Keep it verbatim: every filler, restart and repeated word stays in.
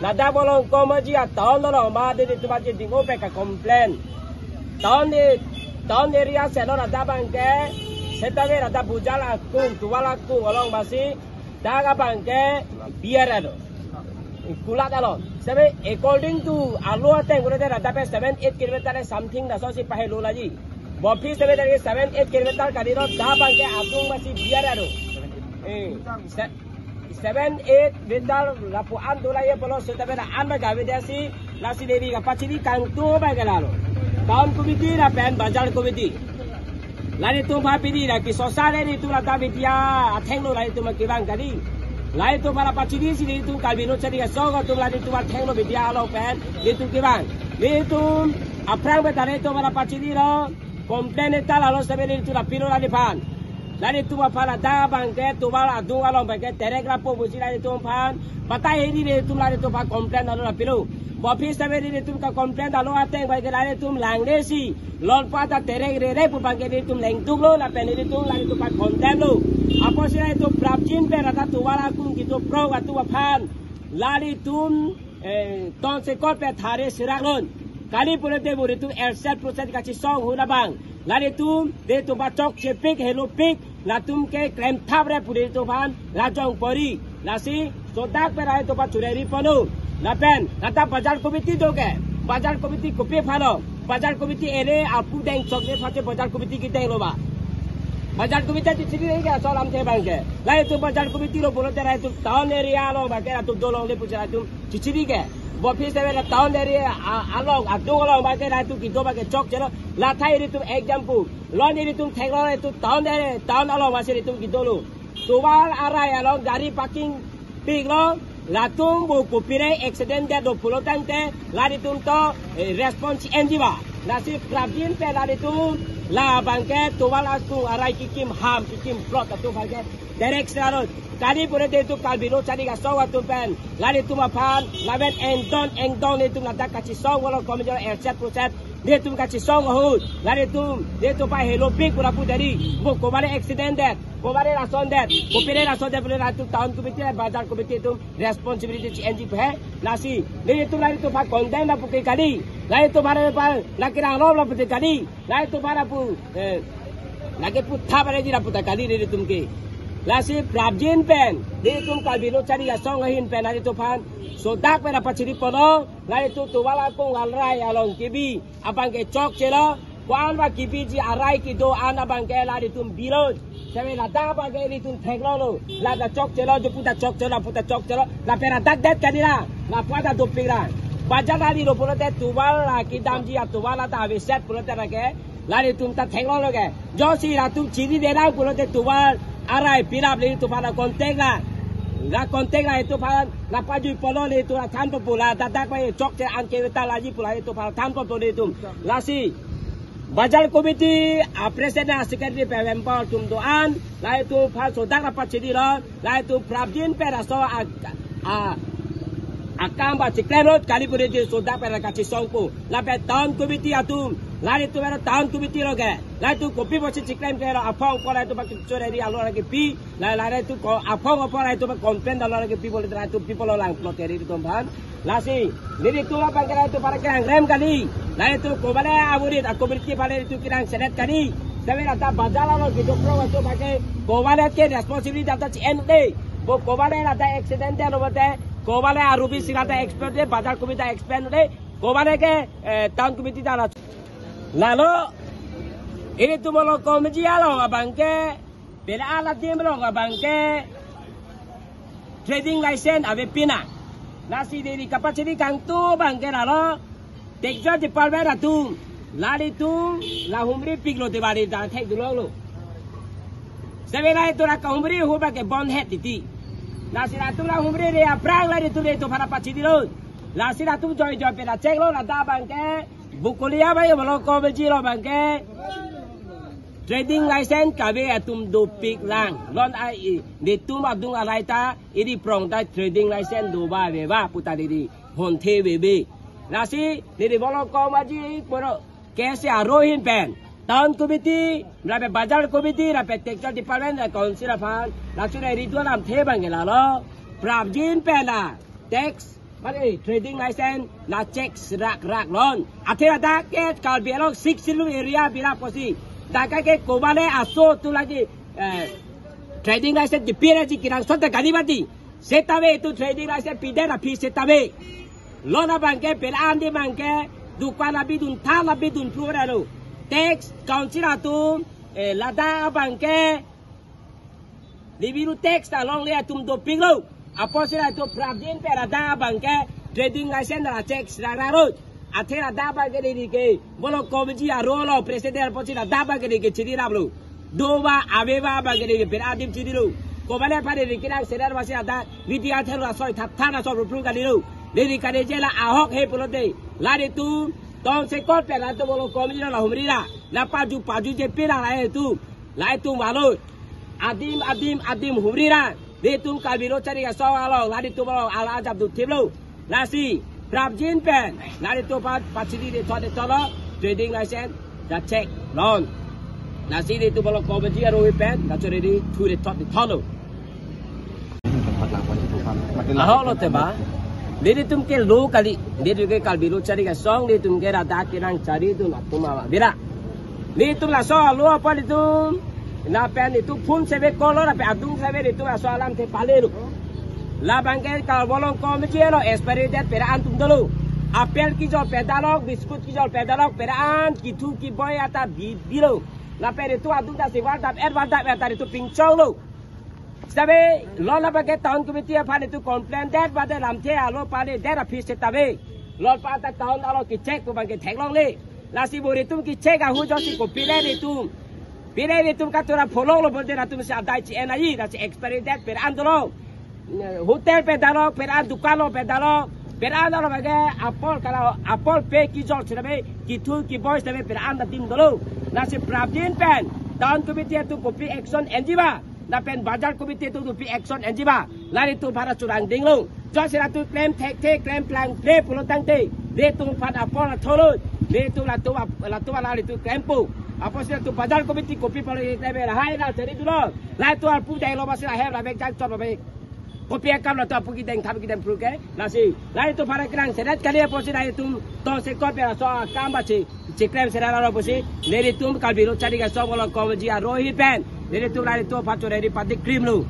Ladak Bolong Komaji a town along ma dei dei tumat dei ding-o pen ka complain. Town dei, town area selo ladak abangke, setame ladak bajal akung, tovar akung along masi, dak abangke biar ado. Kulat along. Sebe according to alo ateng udah ladak pen seven eight kilometer something na so si pahelo laji. Bophi sebe dari seven eight kilometer kali lo dak abangke akung masi biar ado. Eh, se- seven eight meter lapu an dola ye polo seta bela an ba gawe desi lasi dei dei kapachiri kangtung ba galalo. Town committee lapen bajal committee. Lalitum aphan pini la kisosa dei dei tum ladak media athengno lalitum kevang kali. Lalitum aphan pachiri si dei dei tum Karbi Lo Charli Asong atum lalitum athengno media along pen dei dei tum kevang. Dei dei tum aphrang pen lalitum aphan pachiri lo. Complain ta lalo sebe dei dei tum la pilo lali aphan. Lalitum aphan ladak abangke tovar adung along abangke terek lapo pusi lalitum aphan. Batai hedi dei dei tum lalitum aphan complain lalo la pilo. Bophi sebe dei dei tum ka complain lalo ateng abangke lalitum langle si. Lon pa ta terek rere pu abangke dei dei tum lengduk lo lapen dei dei tum lalitum aphan condemn lo. Apotsi lalitum prapjin pen ladak tovar akung kedo prong atum aphan. Lalitum eh, ton sekot pen thare serak lon. Kali pulote buri tum erset proset kachesong ahut abang. Lalitum dei dei tum aphan chokchepik helopik latum ke klem thap re pu dei dei tum aphan lajong pori. Lasi sodak pen lalitum aphan chureri pono. Lapen ladak bajal committee do ke. Bajal committee kopi aphan lo. Bajal committee ere apu deng chok dei aphan ke bajal committee kedeng lo ba. Bajal committee chichiri ke aso alamthe abangke. Lalitum bajal committee lo pulote lalitum town area along abangke latum dolongle pusi lalitum chichiri ke. Bophi sebe la town area a- along adung along abangke lalitum kedo abangke chokchelo. Lathai dei dei tum example. Lon dei dei tum theklong dei dei tum town area town along masi dei dei tum kedo lo. Tovar arai along gari parking pik lo. Latum bo kopire accident det do pulo tangte lalitum to eh, response enji ba. Lasi prapjin pen lalitum la abangke tovar akung arai kekim ham kekim plot atum abangke direct selalu. Kali pulote dei dei tum Karbi Lo Charli Asong atum pen lalitum aphan lapen engdon engdon dei dei tum ladak kachesong Bolong Komaji erset proset dei dei tum kachesong ahut lalitum dei dei tum aphan helopik pu lapu dei dei. Bo kobale accident det, kobale lason det, kopire lason det pulote lalitum town committee bajal committee atum responsibility chi enji phe. Lasi dei dei tum lalitum aphan condemn lapu ke kali. Lalitum aphan aphan la kerang lo lapu ke kali. Lalitum aphan lapu eh lake putha pare ji lapu ta kali dei dei tum ke. Lasi prapjin pen dei dei tum Karbi Lo Charli Asong ahin pen lalitum aphan sodak pen la pachiri pono. Lalitum tovar akung arai along kebi abangke chokchelo. Ko-an ba kebiji arai kedo an abangke lalitum bilo. Sebe ladak abangke dei dei tum theklong lo. Ladak chokchelo, jo pu ta chokchelo, pu ta chokchelo. Lapen ladak det kali la. Lapu ta dopik la. Bajal lali lo pulote tovar la kedamji atovar la ta aveset pulote lake lalitum ta theklong lo ke. Josi latum chini delang pulote tovar arai pirap lalitum aphan la contact la. La contact la itum aphan la pajui pono lalitum la than po pu la dak dak pai chokche an ke ta laji pu la itum aphan than po to lalitum. Lasi bajal committee a president a secretary pen member atum do-an lalitum aphan sodak la pachiri lo. Lalitum prapjin pen laso a, a, akam ba chiklem lo kali pu dei dei sodak pen la kachesong po. Lapen town committee atum lalitum pen town committee lo ke. Lalitum kopi pusi chiklem ke lo aphong apor lalitum aphan chureri along kepi. La lalitum ko aphong apor lalitum complain along kepi pulote lalitum people lo lang plot area atum aphan. Lasi dei dei tum aphan ke lalitum aphan kerang rem kali. Lalitum kobale aburit a committee aphan lalitum kerang selet kali. Sebe ladak bajal along kedo prong atum aphan ke kobale ke responsibility ladak chi en dei. Bo kobale ladak accident det lo mate kobale arubi si ladak expert dei bajal committee expert dei. Kobale ke eh, town committee ta la. Lalo dei dei tum Bolong Komaji along abangke pela ala dim along abangke trading license ave pina. Lasi dei dei kapachiri kangtung abangke lalo textile department atum lalitum la humri pik lo dei ba dei ta thek dulong lo. Sebe lalitum la kahumri ahut abangke bon het titi. Lasi latum la humri re aphrang lalitum dei dei tum aphan la pachiri lo. Lasi latum joi joi pen la chek lo ladak abangke Bokolia bai Bolong Komaji lo abangke trading license kave atum dopik lang. Lon ai dei dei tum adung arai ta dei dei prong ta trading license do ba ave ba pu ta dei dei honthe ave be. Lasi dei dei Bolong Komaji poro kesi aro ahin pen town committee lapen bajal committee lapen textile department la council aphan la chureri do alamthe abangke lalo prapjin pen la tax Pare trading license la check rak rak lon. Athe ladak ke Karbi Anglong Sixth Schedule area bira pusi. Dak ke kobale aso atum lagi, eh, trading license kipire ji kenangsot ta kali mati. Seta ave itum trading license pidet aphi seta ave. Lon abang ke pen-an adim abang ke dukan abidun tha abidun pru ra lo. Tax council atum, eh, ladak abang ke revenue tax ta longle atum dopiklo. Apotsi latum prapjin pen ladak abang ke trading license la check rak rak lo. Athe ladak abang ke neli ke Bolong Committee arlo president apotsi ladak abang ke neli ke chiri raplo. Do ba ave ba abang ke neli ke pen-an adim chirilo. Kobale pare neli kenangsedet pusi ladak media thelo asoi thap than asoi rupru kalilo. Neli kane je la ahok he pulote. La nelitum tongsekot pen latum Bolong Committee la humri ra. La paju paju je pira la itum. La itum valo. Adim, adim, adim humri ra. Nelitum Karbi Lo Charli Asong along, la nelitum along, ala ajap dutiplo. Lasi, prapjin pen, la nelitum pa, pachiri de thot de thot lo, trading license, la check lon. Lasi nelitum Bolong Committee arlo pen, la chori de thu de thot de thot lo. Ahok lote ba. Nelitum ke lo kali, nelitum ke Karbi Lo Charli Asong, nelitum ke ladak kenangcharidun atum abira. Nelitum laso alo apot nelitum, lapen nelitum phone save call lo, lapen adung save nelitum laso alamthe palelo. Labang ke Karbi Anglong Committee along expiry date pera-an atum dolo. Apple kejor pedalok, biscuit kejor pedalok, pera-an kethu keboi ata bi, bilo. Lapen nelitum adung ta si vardap et vardap et ta nelitum pingchonglo. Save, lon abang ke town committee aphan nelitum complain det bade lamthe alo pale det aphi seta ave. Lon pa ta town along kecheck pu abang ke theklongle. Lasi bor nelitum kecheck ahut jongsi kopile nelitum, pile nelitum katura pholonglo bonde latum si adai chi-en aji, lasi expiry date pera-an dolo. Hotel pedalok, pera-an dukan lo pedalok, pera-an dolo abang ke apple kala apple pe kejor seta ave, kethu keboi seta ave pera-an ta adim dolo. Lasi prapjin pen town committee atum kopi action enji ba. Lapen bazar committee atum kopi action enji ba. La nelitum aphan churang dinglo. Jongsi latum klem thekthe, klem plangkle pulo tangte, nelitum aphan apor atholo. Nelitum latum ap-, latum ala nelitum klempo. Apotsi latum bazar committee kopi palo klem lahai la chari dulo. Latum arpu dai lo basi lahai la bek jang chot lo bek. Kopi akam latum arpu kedeng thap kedeng pru ke. Lasi, la nelitum aphan kenangsedet kali apotsi la nelitum tongsekot pen laso akam basi. Cheklem sera lo pusi, nelitum Karbi Lo Charli Asong Bolong Committee arlo pen, nelitum la nelitum aphan chori de patik krim lo.